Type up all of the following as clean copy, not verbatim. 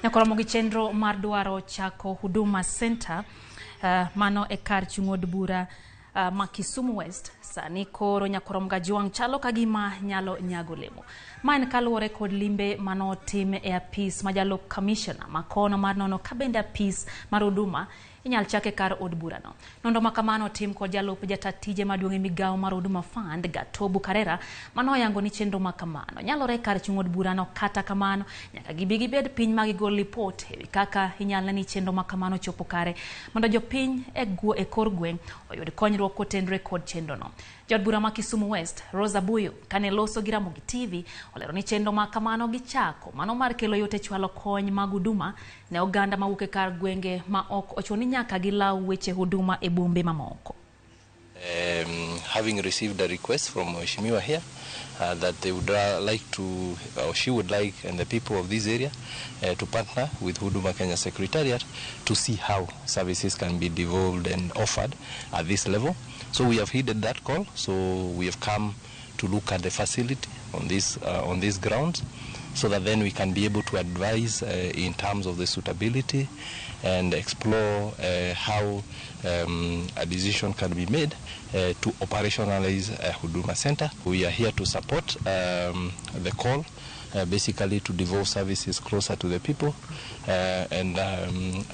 Nyaka romo gi chenro mar dwaro chako Huduma Center mano e kar chung' od bura ma Kisumu West. Sani koro Nyakorom Gajwang' chalo ka gima nyalo nyago olemo. Ma en kaluwore kod limbe manotim e apis ma jalup kamishona ma kono mar nono ka bende apis mar Huduma inyal chak e kar od burano. Nonro ma kamano otim kod jalup jata tije maduong' e migawo mar Huduma Fund, Gatobu Karera, mano oyango ni chenro ma kamano nyalore e kar chung' od burano. Kata kamano, nyaka gibi gibed piny ma gigol lipot ewi kaka inyal ne ni chenro ma kamano chopo kare mondo jopiny e, e kor gweng' oyud konyruok kotenore kod chenrono. Jaod bura ma Kisumu West, Rosa Buyu, kane loso gi Ramogi TV, olero ni chenro ma kamano gichako mano mar kelo yot e chwalo kony mag huduma ne oganda mawuok e kar gwenge ma ok ochuno ni nyaka gilaw weche huduma e bombe mamoko. Having received a request from Mheshimiwa here that they would like to, or she would like, and the people of this area to partner with Huduma Kenya Secretariat to see how services can be devolved and offered at this level. So we have heeded that call. So we have come to look at the facility on this grounds, so that then we can be able to advise in terms of the suitability and explore how a decision can be made to operationalize a Huduma Center. We are here to support the call, basically to devolve services closer to the people. And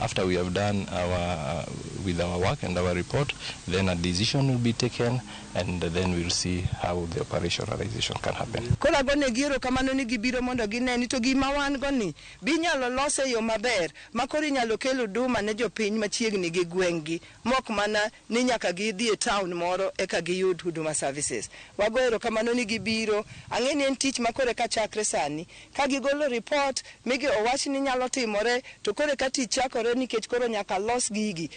after we have done our with our work and our report, then a decision will be taken, and then we'll see how the operationalization can happen. Koro agonegi erokamano ni gibiro mondo gine ni to gima wan go ni be inyalo los e yo maber ma koro inyalo kel huduma ne jopiny machiegni gi gweng'gi mok mana ni nyaka gidhi e town moro eka giyud huduma services. Wago erokamano ni gibiro. Ang'e ni en tich ma koro eka chakre sani. Ka gigolo report migi owach ni nyalo timore to koro eka tich chakore nikech koro nyaka los gigi.